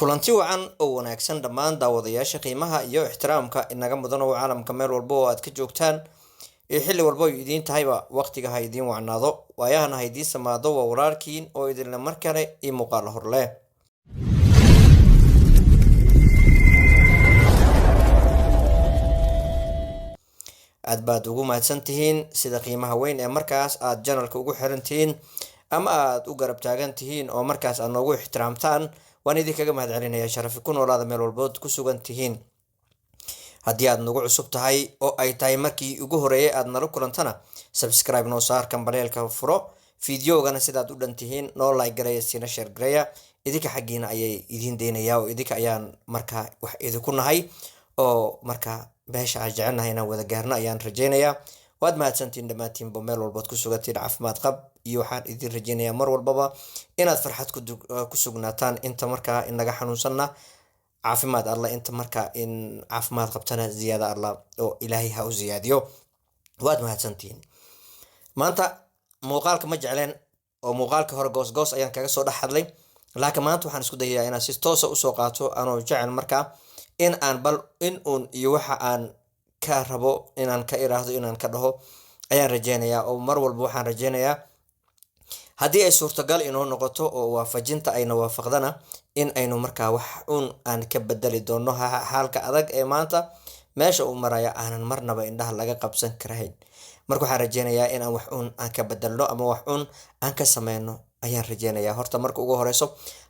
Kulanti wacan oo wanaagsan dhammaan daawadayaasha qiimaha iyo ixtiraamka inaga mudan oo caalamka meel walba oo aad ka joogtaan iyo xilli walba ay idiin tahayba, waqtiga ha idiin wacnaado, waayahana ha idiin samaado. Waa walaalkiin oo idinle mar kale iyo muuqaal horleh. Aad baad ugu mahadsan tihiin sida qiimaha weyn ee markaas aad janalka ugu xiran tihiin ama aad u garab taagan tihiin oo markaas aad noogu ixtiraamtaan. Waan idinkaga mahad celinaya. Sharafi ku noolaada meel walbood ku sugan tihiin. Haddii aad nagu cusub tahay oo ay tahay markii ugu horeeyay aad nala kulantana, subscribe noo saar, kambaleelka furo, fideogana sidaad u dhan tihiin noo like gareeya, siina share gareeya. Idinka xaggiina ayay idiin deynayaa oo idinka ayaan markaa wax idinku nahay oo markaa beesha aan jecelnahay inaan wada gaarno ayaan rajeynayaa. Waad mahadsantihiin dhammaantiinba meel walbood ku sugantihiin. Caafimaad qab iyo waxaan idin rajeynayaa mar walbaba inaad farxad ku sugnaataan. Inta markaa inaga xanuunsanna caafimaad alla, inta markaa in caafimaad qabtana ziyaada alla oo Ilaahay ha u ziyaadiyo. Waad mahadsantihiin. Maanta muuqaalka ma jecleen oo muuqaalka hore goosgoos ayaan kaga soo dhex hadlay, laakiin maanta waxaan isku dayayaa inaan si toosa usoo qaato, anoo jecel markaa in aan bal in uun iyo waxa aan ka rabo inaan ka iraahdo, inaan ka dhaho ayaan rajeynayaa. Oo mar walba waxaan rajeynayaa haddii ay suurtagal inoo noqoto oo waafajinta ayna waafaqdana in aynu markaa wax uun aan ka bedeli doono xaalka adag ee maanta meesha uu maraya aanan marnaba indhaha laga qabsan karahayn. Marka waxaan rajeynayaa inaan wax uun aan ka bedelno ama wax uun aan ka sameyno ayaan rajeynayaa. Horta marka ugu horeyso,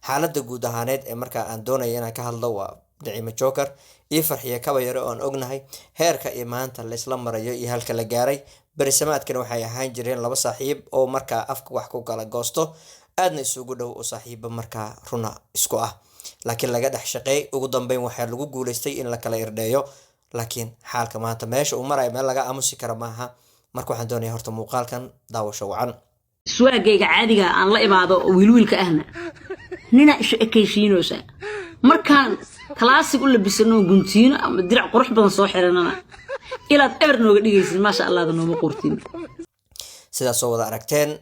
xaaladda guud ahaaneed ee markaa aan doonaya inaan ka hadlo waa Naciimo Joker iyo Farxiyo Kabayare oo aan ognahay heerka iyo maanta laysla marayo iyo halka la gaaray. Berisamaadkana waxay ahaan jireen laba saaxiib oo markaa afka wax ku kala goosto, aadna isugu dhow oo saaxiiba markaa runa isku ah, laakiin laga dhex shaqeey. Ugu dambeyn waxaa lagu guuleystay in la kala irdheeyo, laakiin xaalka maanta meesha uu marayo meel laga aamusi kara maaha. Marka waxaan doonaya horta muuqaalkan daawasho wacan. Suwaagayga caadiga aan la imaado oo wiilwiilka ahna ninaa isu ekaysiinaysa. Markaan kalaasig u labisano, guntiino ama dirac qurux badan soo xiranana, ilaad eber nooga dhigaysid. Maasha Allahda nooma qortin. Sidaas soo wada aragteen,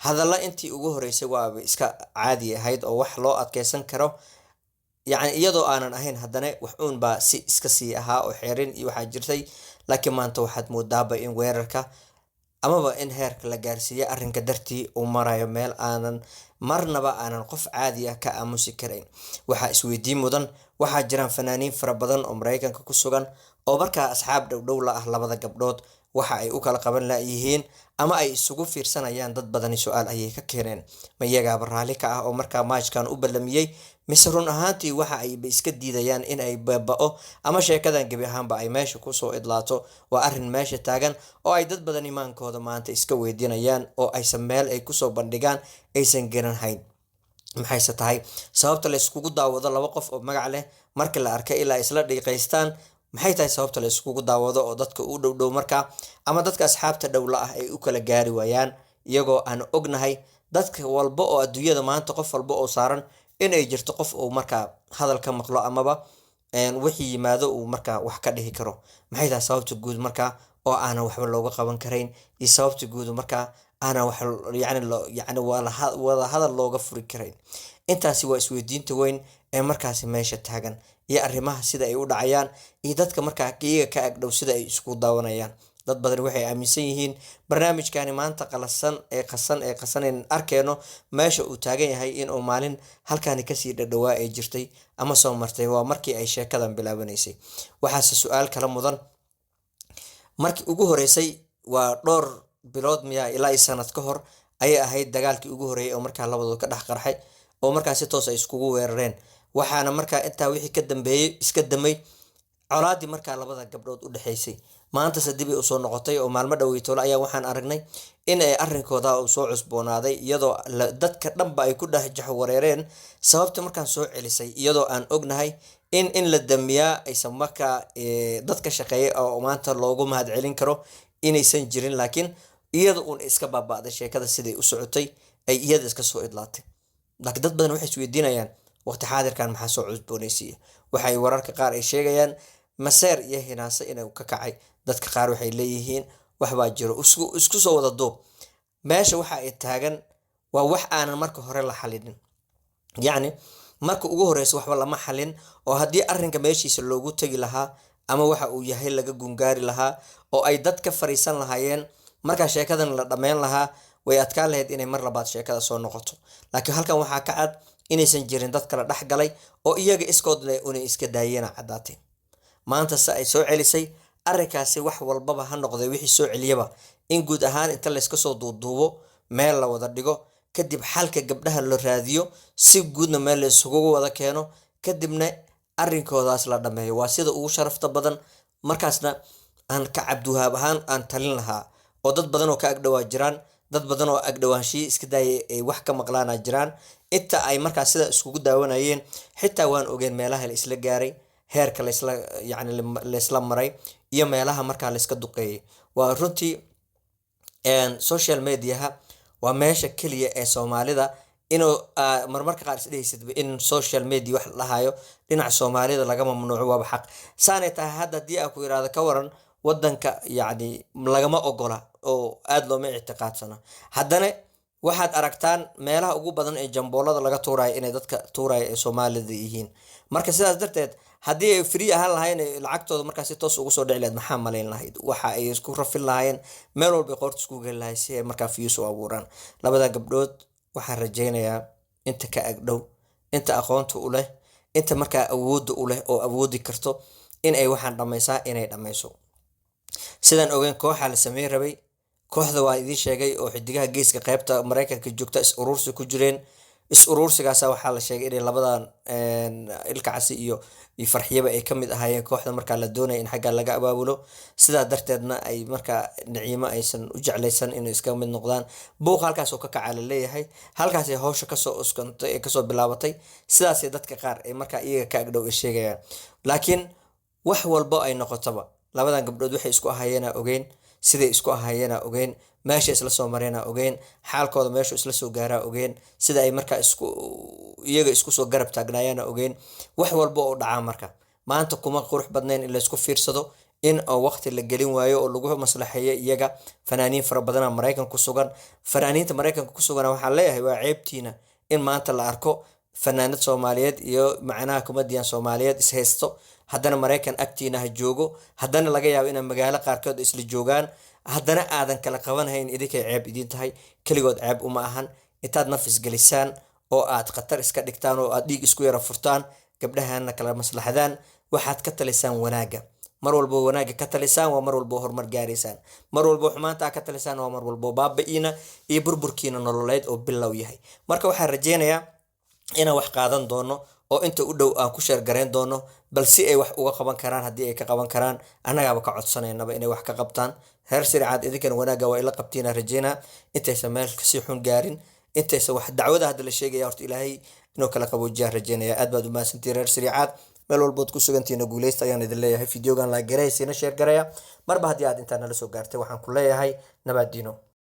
hadalla intii ugu horeysay waaba iska caadi ahayd oo wax loo adkeysan karo, yacni iyadoo aanan ahayn, haddana wax uun baa si iska sii ahaa oo xeerin iyo waxaa jirtay. Laakiin maanta waxaad moodaaba in weerarka amaba in heerka la gaarsiiyey arrinka dartii uu marayo meel aanan marnaba aanan qof caadi ah ka aamusi karayn. Waxaa isweydiin mudan, waxaa jiraan fanaaniin fara badan oo Mareykanka ku sugan oo markaa asxaab dhowdhow la ah labada gabdhood. Waxa ay u kala qaban layihiin ama ay isugu fiirsanayaan, dad badani su-aal ayay ka keeneen. Ma iyagaaba raalli ka ah oo markaa maajkan u ballamiyey, mise run ahaantii waxa ayba iska diidayaan in ay baaba'o ama sheekadan gebi ahaanba ay meesha kusoo idlaato? Waa arrin meesha taagan oo ay dad badan imaankooda maanta iska weydiinayaan oo aysan meel ay kusoo bandhigaan aysan garanhayn. Maxayse tahay sababta la iskugu daawado laba qof oo magac leh marka la arkay ilaa isla dhiiqaystaan? Maxay tahay sababta la iskugu daawado oo dadka u dhow dhow markaa ama dadka asxaabta dhow la ah ay u kala gaari waayaan, iyagoo aan ognahay dadka walba oo adduunyada maanta qof walba oo saaran inay jirto qof uu markaa hadal ka maqlo amaba wixii yimaado uu markaa wax ka dhihi karo? Maxay tahay sababta guud markaa oo aanan waxba looga qaban karayn iyo sababta guud markaa aanan wax yani yani wada hadal looga furi karayn? Intaasi waa isweydiinta weyn ee markaasi meesha taagan iyo arrimaha sida ay u dhacayaan iyo dadka markaa iyaga ka agdhow sida ay isku daawanayaan. Dad badan waxay aaminsan yihiin barnaamijkani maanta qalasan ee qasan ee qasaneyn arkeyno meesha uu taagan yahay inuu maalin halkani kasii dhadhowaa ay jirtay ama soo martay, waa markii ay sheekadan bilaabanaysay. Waxaase su-aal kala mudan, markii ugu horeysay waa dhowr bilood miyaa ilaa iyo sanad ka hor ayay ahayd dagaalkii ugu horeeyay oo markaa labadood ka dhex qarxay oo markaa si toos ay iskugu weerareen. Waxaana markaa intaa wixii ka dambeeyey iska damay colaadii markaa labada gabdhood u dhexeysay. Maantase dib ay usoo noqotay oo maalmo dhaweytoole ayaa waxaan aragnay in ay arrinkooda uu soo cusboonaaday, iyadoo dadka dhanba ay ku dhex jaxwareereen sababta markaan soo celisay, iyadoo aan ognahay in la damiyaa aysan markaa dadka shaqeeya oo maanta loogu mahad celin karo inaysan jirin, laakiin iyada uun iska baaba'day sheekada siday u socotay ay iyada iska soo idlaatay. Laakiin dad badan waxay isweydiinayaan waqti xaadirkan maxaa soo cusboonaysiiya. Waxay wararka qaar ay sheegayaan maseer iyo hinaase inuu ka kacay. Dadka qaar waxay leeyihiin waxbaa jiro. Isku soo wada duub, meesha waxa ay taagan waa wax aanan marka hore la xalinin, yacni Marka ugu horeysa waxba lama xalin, oo haddii arrinka meeshiisa loogu tegi lahaa ama waxa uu yahay laga gungaari lahaa oo ay dad ka fariisan lahaayeen, markaa sheekadan la dhammeyn lahaa, way adkaan lahayd inay mar labaad sheekada soo noqoto. Laakiin halkan waxaa ka cad inaysan jirin dad kala dhex galay oo iyaga iskood leh unay iska daayeena caddaatay. Maanta se ay soo celisay arrinkaasi, wax walbaba ha noqday wixii soo celiyaba, in guud ahaan inta layska soo duuduubo meel la wada dhigo, kadib xalka gabdhaha la raadiyo, si guudna meel la isugu wada keeno, kadibna arrinkoodaas la dhammeeyo, waa sida ugu sharafta badan. Markaasna aan ka Cabdiwahaab ahaan aan talin lahaa, oo dad badan oo ka agdhowaa jiraan, dad badan oo agdhowaanshiyi iska daayay ay wax ka maqlaana jiraan, inta ay markaas sida iskugu daawanayeen xitaa waan ogeen meelaha la isla gaaray, heerka laysla yacni laysla maray iyo meelaha markaa layska duqeeyay. Waa runtii social mediaha waa meesha keliya ee Soomaalida inuu marmarka qaar isdhehaysidba in social media wax la dhahayo dhinaca Soomaalida laga mamnuuco waaba xaq. Saanay tahay hadda haddii aan ku yiraahdo ka waran wadanka yacni lagama ogola oo aada looma ictiqaadsana, haddana waxaad aragtaan meelaha ugu badan ee jamboolada laga tuurayo inay dadka tuuraya ee Soomaalida yihiin. Marka sidaas darteed haddii ay free ahaan lahayn, lacagtooda markaa si toos ugu soo dhici lahayd, maxaa malayn lahayd? Waxa ay isku rafin lahaayeen, meel walbay qoorta isku geli lahayd si ay markaa views u abuuraan. Labada gabdhood waxaan rajaynayaa inta ka agdhow, inta aqoonta u leh, inta markaa awoodda u leh oo awoodi karto in ay waxaan dhammaysaa inay dhammayso. Sidaan ogeyn kooxaa la sameyn rabay, kooxda waa idiin sheegay oo Xidigaha Geeska qeybta Mareykanka joogta is uruursi ku jireen. Is uruursigaasa waxaa la sheegay inay labadan Ilka Casi iyo Farxiyaba ay kamid ahaayeen kooxda markaa la doonaya in xaggaa laga abaabulo. Sidaa darteedna ay markaa Niciimo aysan u jeclaysan inay iska mid noqdaan. Buuq halkaas oo ka kacaa la leeyahay, halkaasay hawsha kasoo uskantay ee kasoo bilaabatay. Sidaasay dadka qaar ay markaa iyaga ka agdhow ay sheegayaan. Laakiin wax walbo ay noqotaba, labadan gabdhood waxay isku ahaayeena ogeyn, siday isku ahaayeena ogeyn, meesha isla soo mareena ogeyn, xaalkooda meeshu isla soo gaaraa ogeyn, sida ay markaa isku iyaga isku soo garab taagnaayana ogeyn. Wax walba oo dhacaa marka maanta kuma qurux badnayn in laysku fiirsado, in oo waqti la gelin waayo oo lagu maslaxeeyo iyaga. Fanaaniin fara badana Maraykan ku sugan. Fanaaniinta Maraykanka ku sugan waxaan leeyahay, waa ceebtiina in maanta la arko fanaanad Soomaaliyeed iyo macnaha comedian Soomaaliyeed is haysto, haddana Maraykan agtiina ha joogo, haddana laga yaabo inay magaalo qaarkood isla joogaan, haddana aadan kala qabanhayn. Idinkay ceeb idiin tahay, keligood ceeb uma ahan. Intaad nafis gelisaan oo aad khatar iska dhigtaan oo aad dhiig isku yara furtaan, gabdhahana kala maslaxdaan. Waxaad ka talisaan wanaagga. Mar walbo wanaagga ka talisaan waa mar walbo horumar gaaraysaan. Mar walbo xumaanta ka talisaan waa mar walbo baaba'iina iyo burburkiina nololeed oo bilow yahay. Marka waxaan rajeynayaa inaan wax qaadan doono oo inta u dhow aan ku share garayn doono, bal si ay wax uga qaban karaan. Haddii ay ka qaban karaan, annagaaba ka codsanaynaba inay wax ka qabtaan. Reer Siricaad, idinkana wanaagga waa ila qabtiina rajeynaa, intaysan meel kasii xun gaarin, intaysan wax dacwada hadda la sheegaya. Horta Ilaahay inuu kala qaboojiyaan rajeynaya. Aad baad umahadsantihi reer Siricaad, meel walbood ku sugantihiina guuleysta ayaan idin leeyahay. Videogan like garaya, siina share garaya. Marba haddii aad intaa nala soo gaartay, waxaan ku leeyahay nabaad diino.